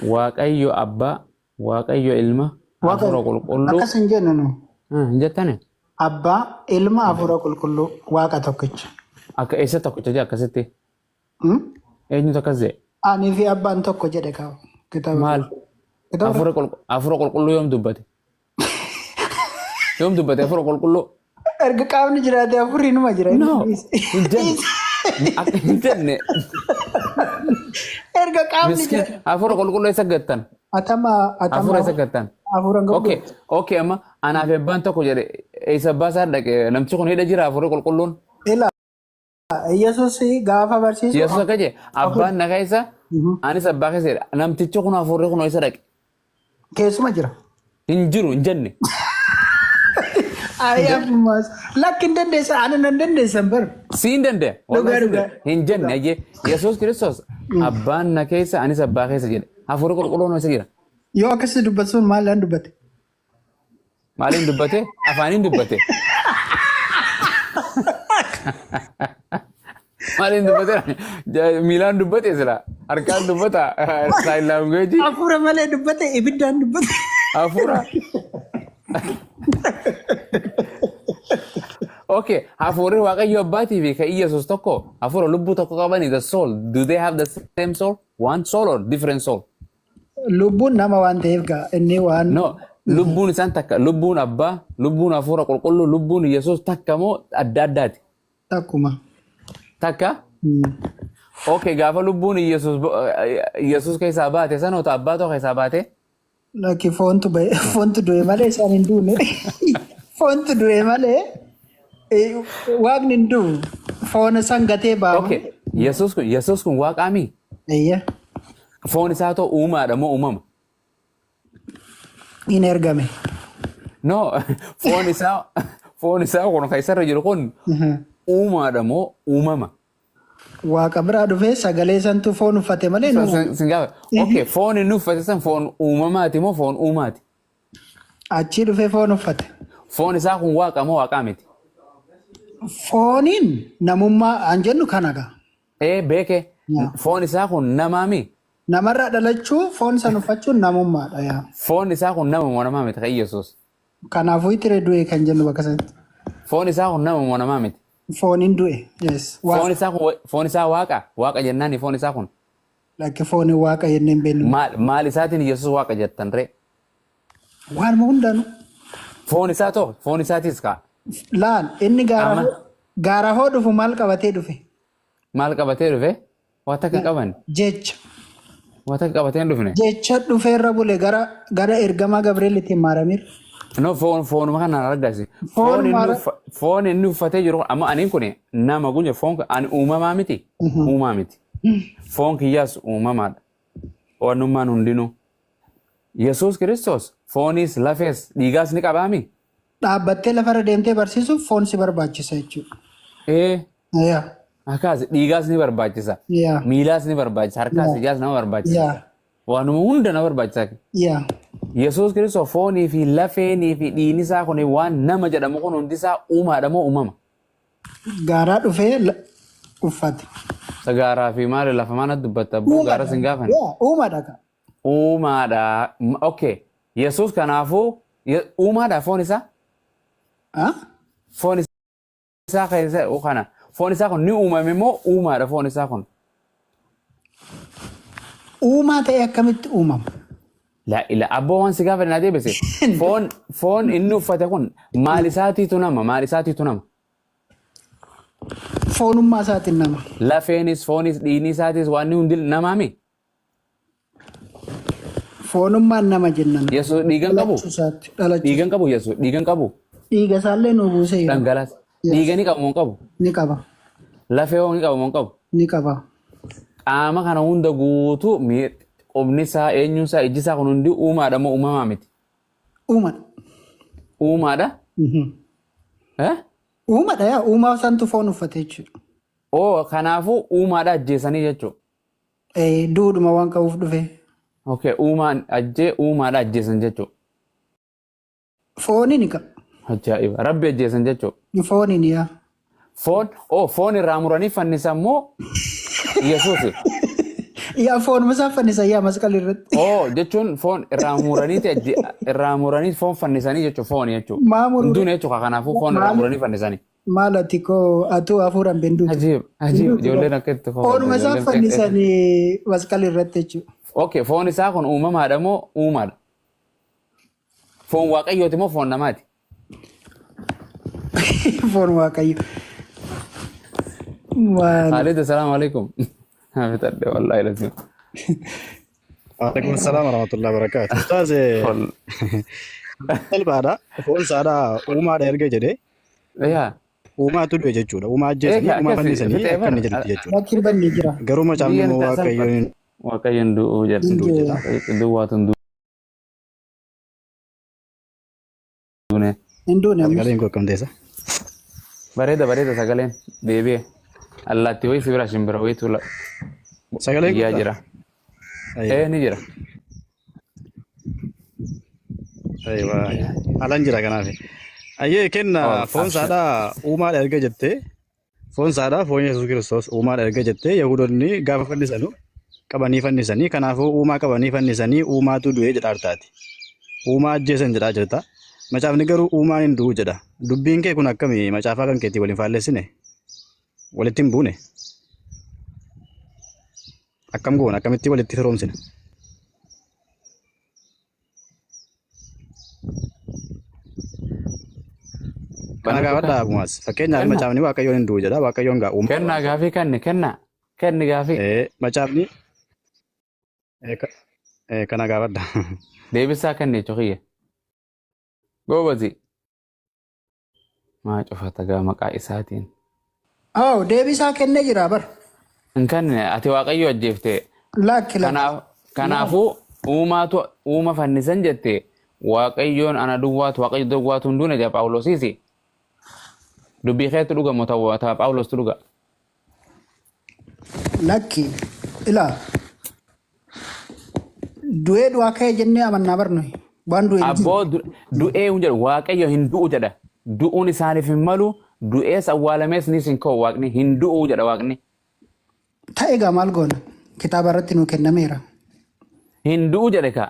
Waaqayyo Abbaa, Waaqayyo Ilma, Waaqa Hafuura Qulqulluu. Akkas hin jennu nu. Hin jettani? Abbaa, Ilma, Hafuura Qulqulluu, Waaqa tokkicha. Akka eessa tokkicha jedhe akkasitti? Hmm? Eenyutu akkas jedhe? Ani fi Abbaan tokko jedhe kaa. Kitaaba Maal? Kitaaba Hafuura Qulqulluu yoom dubbate? Yoom dubbate Hafuura Qulqulluu? Erga qaamni jiraate hafuurri inuma jira. No, hin jenne. Akka hin jenne. Erga qaamni Miskiin jiraate. Hafuura Qulqulluu eessa gattan? Atama atama Hafuura eessa gattan? Hafuura hin qabu. Okay, amma anaa fi abbaan tokko jedhe eessa abbaa isaa dhaqe namtichi kun hidha jira Hafuurri Qulqulluun? Ila Yesuus gaafa barsiisu. Yesuus akka jedhe abbaan na keessa anis abbaa keessa jedha. Namtichi kun hafuurri kun eessa dhaqe? Keessuma jira. Hin jiru hin jenne. Ayi ammas lakki hin dandeessan ani nan dandeessan bar. Si hin danda'a. Dhugaa, Wallahi si hin dhugaa. danda'a. Hin jenne ayyee Yesuus Kiristoos abbaan na keessa anis abbaa keessa jedhe. Hafuurri qulqulluun eessa jira? Yoo akkasii dubbatuun maal dubbate? Maaliin dubbate? Afaaniin dubbate. Maaliin dubbate? Miilaan dubbate sila. Harkaan dubbata. Sign language. Hafuura malee dubbate ibiddaan dubbate. Hafuura. Okay, hafuurri Waaqayyo Abbaatii fi kan Iyyasuus tokko hafuura lubbuu tokko qabani the soul. Do they have the same soul? One soul or different soul? Lubbuun nama waan ta'eef gaa inni waan No, lubbuun isaan takka, lubbuun abbaa, lubbuun hafuura qulqulluu, lubbuun Yesuus takka moo adda addaati? Takkuma. Takka? Okay, gaafa lubbuun Yesuus Yesuus keessaa baate sanoota abbaa tokko keessaa baate? Lakki foontu ba'e foontu du'e malee isaan hin duune. Foontu du'e malee waaqni hin du'u. Foon san gatee ba'a. Okay, Yesuus kun waaqaamii? Eeyya. Foon isaa ta'u uumaadha moo uumama? Hin ergame. No, foon isaa kun kan isarra jiru kun uumaadha moo uumama? Waaqa biraa dhufee sagalee santu foon uffate malee nu Sin gaafa. Okay, foon inni uffate san foon uumamaati moo foon uumaati? Achii dhufee foon uffate. Foon isaa kun waaqa moo waaqaa miti? Fooniin namummaa an jennu kana gaa. Ee beeke. Foon isaa kun namaami? Namarraa dhalachuu foon san uffachuun namummaadha yaa. Foon isaa kun nama moo namaa miti kan Yesuus? Kanaafuu itti du'e kan jennu bakka sanatti. Foon isaa kun nama moo namaa miti? Fooniin du'e. Yes. Foon Waaqa. isaa kun foon isaa waaqa? Waaqa jennaani foon isaa kun? Lakki fooniin waaqa jennee hin beeknu. Maal isaatiin Yesuus waaqa jettan ree? Waanuma hundaanuu. Foon isaa too foon isaatis kaa. Laal inni gaara Amma gaara hoo dhufu maal qabatee dhufe? Maal qabatee dhufe? Waa takka qaban. Jecha. Waa takka qabatee hin dhufne. Jecha dhufeerra bule gara ergamaa Gabri'eelitiin maaramiir. No, foonuma kanaan argasi. Foon inni foon inni uffatee jiru amma aniin kun nama gunya foon ani uumamaa miti. Uumaa miti. Foon kiyyaas uumamaadha. Wannummaan hundinuu. Yesuus Kiristoos fooniis lafees dhiigaas ni qabaami? Dhaabbattee lafarra deemtee barsiisuuf foon si barbaachisa jechuudha. Ee. Yaa. Akkaas dhiigaas ni barbaachisa. Yaa. Miilaas ni barbaachisa. Harkaas Yaa. ijaas nama barbaachisa. Yaa. Waanuma hunda nama barbaachisa. Yaa. Yesuus Kiristoos foonii fi lafeenii fi dhiigni isaa kun waan nama jedhamu kun hundi isaa uumaadha moo uumama? Gaaraa dhufee uffate. Gaaraa fi maali lafa maana dubbatta abboo gaara sin gaafan. Yaa, uumaadha ka. Uumaadha. Okay. Yesuus kanaafuu uumaadha foon isaa? Ah? Foon isaa keessa kana. Foon isaa kun ni uumame moo uumaadha foon isaa kun? Uumaa ta'e akkamitti uumama? La ila abboo waan si gaafadhe naa deebise. Foon inni uffate kun maal isaatiitu nama maal isaatiitu nama? Foonummaa isaatiin nama. Lafeenis foonis dhiigni isaatis waan hundi namaami? Foonummaan nama jennan. Yesuus dhiigan qabu? Dhalachuu isaatti. Dhalachuu. Dhiigan qabu Yesuus dhiigan qabu? Dhiiga isaallee nuu buusee jira. Dhangalaas. Dhiiga ni qabu moo hin qabu? Ni qaba. Lafee hoo ni qabu moo hin qabu? Ni qaba. Qaama kana hunda guutuu qubni isaa eenyuun isaa ijji isaa kun hundi uumaadha moo uumamaa miti? Uumadha. Uumaadha? Eh? Uumadha yaa uumaa santu foon uffate jechuudha. Oo kanaafuu uumaadha ajjeesanii jechuudha. Eh, duudhuma waan qabuuf dhufe. Okay, uumaan ajjee uumaadha ajjeesan jechuudha. Fooniin qaba. Ajaa'iba. Rabbi ajjeesan jechuudha. Fooniin yaa. Foon oh foon irraa muranii fannisan moo Yesuusi? Yaa foonuma isaa fannisan yaa masqala irratti. Oo jechuun foon irraa muraniiti irraa muranii foon fannisanii jechuun fooni jechuudha. Maa muruu? Hin duune jechuudha kanaafuu foon irraa Maal muranii fannisanii. maal ati koo atuu hafuuraan benduutu. Ajiib ajiib ijoolleen akka itti Foonuma kofaltu isaa ijoolleen. fannisanii masqala irratti jechuudha. Okay, foon isaa kun uumamaadha moo uumaadha? Foon waaqayyooti moo foon namaati? Foon waaqayyo. Maal. Khalid, assalamu alaikum. Fixadhe wallahi lazim. Waalaikum salaam warahmatullahi wabarakatuh. Ustaaz salphaadha. Foon isaadha uumaadha erga jedhee Yaa. uumaatu du'e jechuudha. Uumaa ajjeesanii Egaa uumaa akkasi fannisanii fixee akka inni bara. jedhutti jechuudha. Bakki hin banne jira. Garuu macaafni Biyyeen immoo isaa Waaqayyoon salphate. Waaqayyoon du'uu jedha. hin du'u jedha. Duwwaatu hin duune. Hin duune ammas. Sagaleen koo akkam teessa? Bareeda bareeda sagaleen deebi'e. Allaattii wayii si bira shimbira wayiitu Sagaleen iyyaa koo jira. Ee ni jira. Aywa. Alan jira kanaaf. Ayyee kenna Oh, foon abshir. isaadhaa uumaadha erga jettee foon isaadhaa foon Yesuus Kiristoos uumaadha erga jettee Yahudoonni gaafa fannisanu qabanii fannisanii kanaafuu uumaa qabanii fannisanii uumaatu du'e jedhaa jirtaati. Uumaa ajjeesan jedhaa jirta. Macaafni garuu uumaan hin du'u jedha. Dubbiin kee kun akkami macaafaa kan keetii waliin faallessine? Walitti hin buune? Akkam goona? Akkamitti walitti firoomsina? Kana Banadhu gaafadhaa kan. Abumaas. Fakkeenyaaf Kenna. macaafni Waaqayyoon hin du'u jedha. Waaqayyoon gaa uumaa Kennaa waan ta'eef. gaafii kenni kenna. Kenni gaafii. Macaafni kana gaafadha. Deebisaa kenni jechuu kiyya. Goobazi. Maa cufata gaa maqaa isaatiin. Oh, deebisaa kennee jira bar. Hin kennine ati Waaqayyo ajjeefte. Lakki lakki. Kanaafuu uumaatu uuma fannisan jette Waaqayyoon ana duwwaatu Waaqayyo duwwaatu hin duune jedha Phaawulosiisi. Dubbii keetu dhuga moo ta Phaawulostu dhuga? Lakki. Ilaa. Du'ee du'aa ka'e jennee amannaa bar nuyi. Waan du'e hin jiru. Abboo du'ee hin jedhu Waaqayyo hin du'u jedha. Du'uun isaaniif hin malu du'ees awwaalamees nis hin ka'u Waaqni hin du'u jedha Waaqni. Ta'e egaa maal goona? Kitaaba irratti nuu kennameera. Hin du'u jedhe kaa.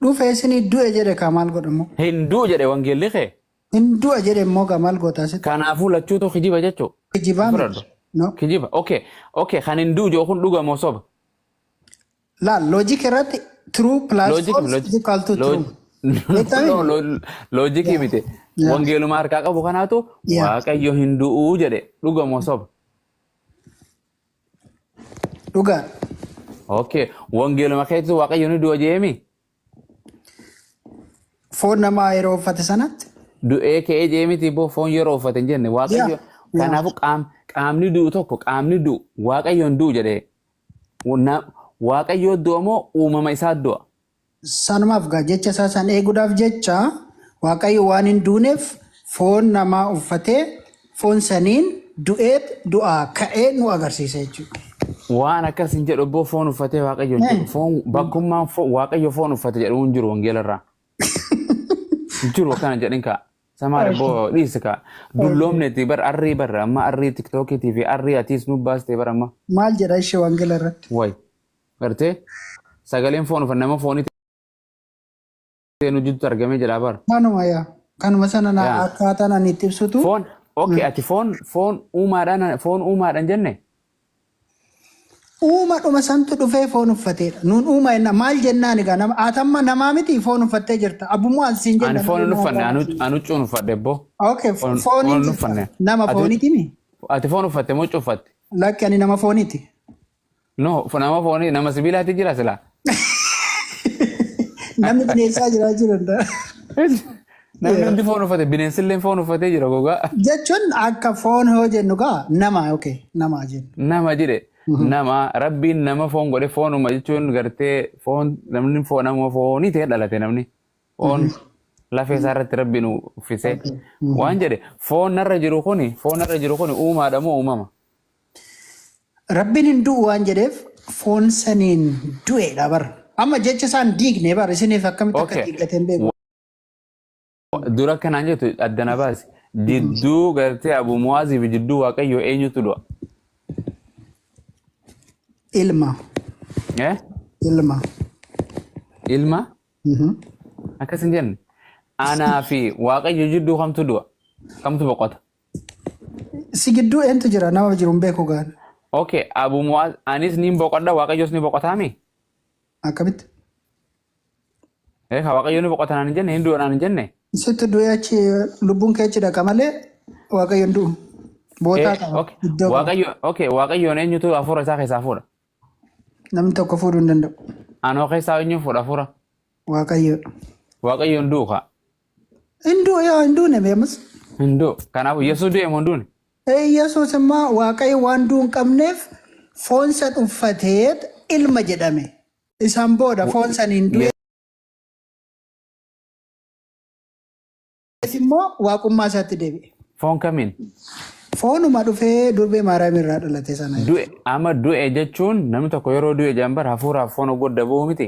Dhufee isinii du'e jedhe kaa maal godhamu? Hin du'u jedhe wangeelli kee. Hin du'a jedhe immoo gaa maal goota asitti? Kanaafuu lachuutu kijiba jechuu. Kijibaa miti. Fudhadhu. No. Kijiba. Okay. Okay. Kan hin du'u jedhu kun dhuga moo soba? Laal logic irratti true plus Logic false is equal to true. Beektaa No, miti? loojikii miti. Yeah. Wangeeluma harkaa qabu kanaatu Yeah. Waaqayyo hin du'uu jedhe dhuga moo soba? Dhugaa. Okay. Wangeeluma keetti Waaqayyo ni du'a jeemi? Foon namaa yeroo uffate sanatti. Du'ee ka'ee jee miti boo foon yeroo uffate hin jenne Waaqayyo. Yaa, yaa. Kanaafuu qaamni du'u tokko qaamni du'u Waaqayyo hin du'u jedhee. Waaqayyo du'a moo uumama isaa du'a? Sanumaaf gaa jecha isaa san eeguudhaaf jecha Waaqayyo waan hin duuneef foon namaa uffatee foon saniin du'eet du'aa ka'ee nu agarsiisa jechuudha. Waan akkas hin jedhu obboo foon uffatee Waaqayyo hin jedhu. Foon bakkummaan Waaqayyo foon uffate jedhu hin jiru wangeela irraa. Hin jiru akkana jedhin kaa. Samaar boo dhiisi kaa. Dulloomneeti bar arrii bar amma arrii tiktookiitii fi arrii atiis nu baastee bar amma. Maal jedha ishee wangeela irratti? Way. Gartee sagaleen foon uffate nama foonii ta'e nu jidduutti argamee jedha bar. Kanuma yaa. Kanuma sana na Yaa. akkaataan ani itti ibsutu. Foon okay ati foon uumaadhaan foon uumaadhaan jenne. Uuma dhuma santu dhufee foon uffateedha. Nuun uuma jenna maal jennaan egaa nama atamma namaa miti foon uffattee jirta. Abbummoo an siin Ani jenna foon malee hin nama uffanne foon anu huccuun uffadhe boo. Okay, Foon fooniin hin jirta. uffanne. Nama Ati fooniiti mi? ati foon uffatte moo huccuu uffatte? Lakki ani nama fooniiti. No, nama foonii nama sibiilaatti jira silaa. Namni bineensaa jiraachuu danda'a. Namni hundi foon uffate bineensillee foon uffatee jira gogaa. Jechuun akka foon hoo jennu gaa nama okay nama jennu. Nama jedhe nama rabbiin nama foon godhe foonuma jechuun gartee foon namni foon nama foonii ta'e dhalate namni foon lafee isaa irratti rabbiin uffise waan jedhe foon narra jiru kuni foon narra jiru kuni uumaadha moo uumama? Rabbiin hin du'u waan jedheef foon saniin du'eedha bar. Amma jecha isaan diigne bar isiniif akkamitti akka diiggate hin beeku. Dura akkanaan jettu addana baasi. Jidduu gartee Abu Muwaazii fi jidduu Waaqayyoo eenyutu du'a? Ilma. Eh? Ilma. Ilma? Mhm. Akkas hin jenne. Anaa fi Waaqayyo jidduu kamtu du'a? Kamtu boqota? Si gidduu eentu jira? Nama jiru hin beeku gaan. Okay, Abu Mu'aaz anis niin boqodha, Waaqayyos ni boqotaami? Akkamitti? Eh, ka Waaqayyo ni boqota naan hin jenne, hin du'a naan hin jenne? Sitti du'ee achi lubbuun kee achi dhaqa malee Waaqayyo hin du'u. Bootaa Eh, qaba. okay. Iddoo qaba. Waaqayyo, okay, Waaqayyoon eenyutu hafuura isaa keessaa fuudha? Namni tokko fuudhuu hin danda'u. Anoo keessaa eenyuun fuudha hafuura? Waaqayyo. Waaqayyo hin du'u kaa. Hin du'u yaa hin duune beemus. Hin du'u. Kanaafuu Yesuus du'e moo hin duune? Yesuus immoo Waaqayyo waan du'u hin qabneef foon san uffatee ilma jedhame. Isaan booda foon saniin du'e immoo waaqummaa isaatti deebi'e. Foon kamiin? Foonuma dhufee durbee Maariyaam irraa dhalate sana. Du'e amma du'e jechuun namni tokko yeroo du'e jedhan bara hafuuraaf foon godda bu'u miti.